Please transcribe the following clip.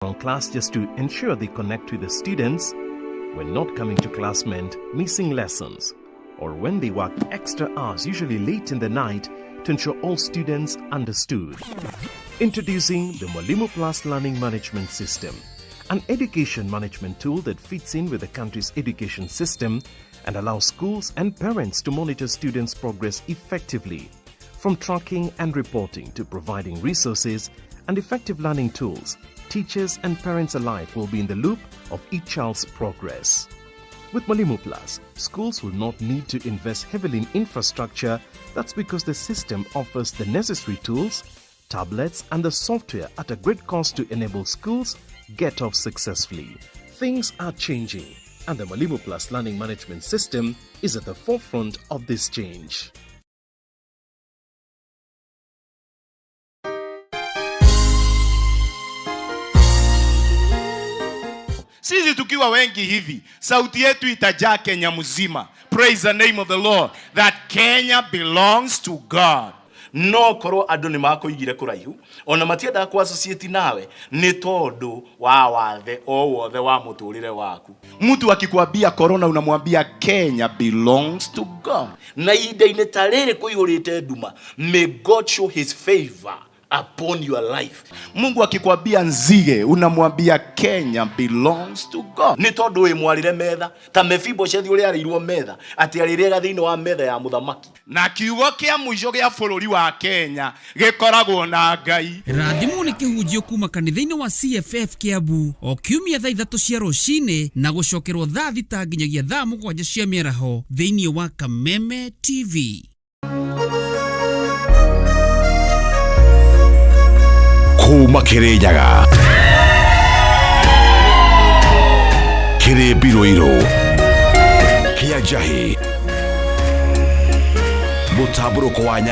On class just to ensure they connect with the students when not coming to class meant missing lessons, or when they worked extra hours, usually late in the night, to ensure all students understood. Introducing the Mwalimu Plus Learning Management System, an education management tool that fits in with the country's education system and allows schools and parents to monitor students' progress effectively. From tracking and reporting to providing resources and effective learning tools, teachers and parents alike will be in the loop of each child's progress. With Mwalimu Plus, schools will not need to invest heavily in infrastructure. That's because the system offers the necessary tools, tablets, and the software at a great cost to enable schools get off successfully. Things are changing, and the Mwalimu Plus Learning Management System is at the forefront of this change. Sisi tukiwa wengi hivi, sauti yetu itajaa Kenya mzima. Praise the name of the Lord that Kenya belongs to God. No korwo andũ nĩ makũigire kũraihu ona matiendaga kũ associate nawe nĩ tondũ wa wathe o wothe wa mũtũrĩre waku. Mtu akikwambia corona, unamwambia Kenya belongs to God. Na ihinda-inĩ ta rĩrĩ kũihũrĩte nduma, may God show his favor upon your life. Mungu akikwambia nzige, unamwambia Kenya belongs to God. Nĩ tondũ wĩ mwarĩre metha ta Mefiboshethi ũrĩa arĩirwo metha atĩ arĩrĩaga thĩinĩ wa metha ya mũthamaki. Na kiugo kĩa mũico gĩa bũrũri wa Kenya gĩkoragwo na Ngai. Rathimwo nĩ kĩhunjio kuma kanitha-inĩ wa CFF Kiambu o kiumia thaa 3 cia rũcinĩ na gũcokerwo thaa 6 nginyagia thaa 7 cia mĩaraho thĩinĩ wa Kameme TV. Kuma Kirinyaga, Kĩrĩmbi, Rũirũ, Kĩa Njahĩ, mũtambũrũko wa Nyanza.